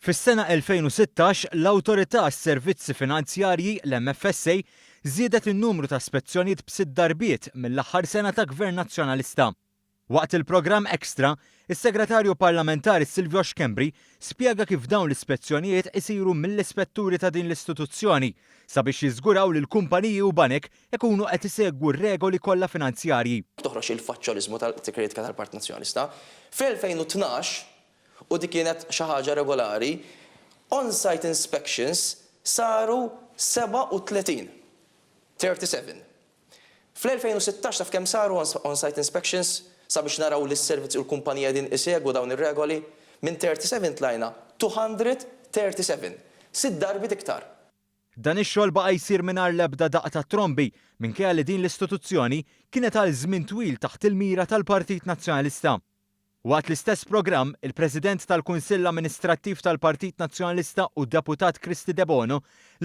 Fis-sena 2016, l-Awtorità għas-Servizzi Finanzjarji, l-MFSA, żiedet in-numru ta' spezzjonijiet b'sitt darbiet mill-aħħar sena ta' Gvern Nazzjonalista. Waqt il-programm Extra, is-Segretarju Parlamentari Silvio Schembri spjega kif dawn l-ispezzjonijiet isiru mill-ispetturi ta' din l-istituzzjoni sabiex jiżguraw li l-kumpaniji u banek ikunu qed isegwu r-regoli kollha finanzjarji. Toħroġ il-faċċoliżmu tal-kritika tal-Partit Nazzjonalista. Fl-2012, u dik kienet xi ħaġa regolari, on-site inspections saru 37, 37. Fl-2016 taf kemm saru on-site inspections sabiex naraw li s-servizzi u l-kumpanija qegħdin isegwu dawn ir-regoli? Minn 37 tlajna 237, sitt darbiet iktar. Dan ix-xogħol baqa' jsir mingħajr l-ebda daqq ta' trombi, minkejja li din l-istituzzjoni kienet għal żmien twil taħt il-mira tal-Partit Nazzjonalista. Waqt l-istess programm, il-President tal-Kunsill Amministrattiv tal-Partit Nazzjonalista u Deputat Kristy Debono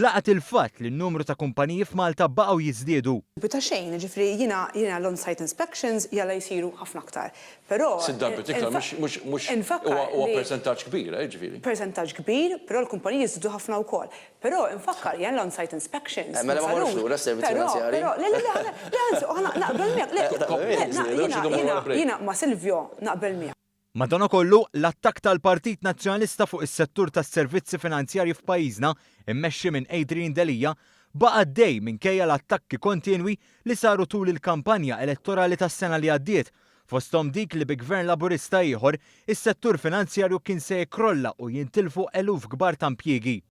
laqgħet il-fatt li n-numru ta' kumpaniji f'Malta baqgħu jiżdiedu. Dubju ta' xejn, jiġifieri jiena jiena l-on-site inspections jalla jsiru ħafna aktar. Però Sitt darbiet iktar mhux mhux mhux infakkar huwa huwa li persentaġġ kbir, eh, jiġifieri. Persentaġġ kbir, però l-kumpaniji jiżdiedu ħafna wkoll. Però infakkar jien l-on-site inspections ma Mela ma morrux sarux. lura s-servizzi Però, finanzjarji. però, le, le, le, ħa, le, anzi, u ħa naqbel miegħek, le, le, na, jiena, jiena, jiena ma' Silvio naqbel miegħek. Madanakollu, l-attakk tal-Partit Nazzjonalista fuq is-settur tas-servizzi finanzjarji f'pajjiżna, immexxi minn Adrian Delia, baqa' għaddej minkejja l-attakki kontinwi li saru tul il-kampanja elettorali tas-sena li għaddiet, fosthom dik li bi Gvern Laburista ieħor, is-settur finanzjarju kien se jikkrolla u jintilfu eluf kbar ta' impjiegi.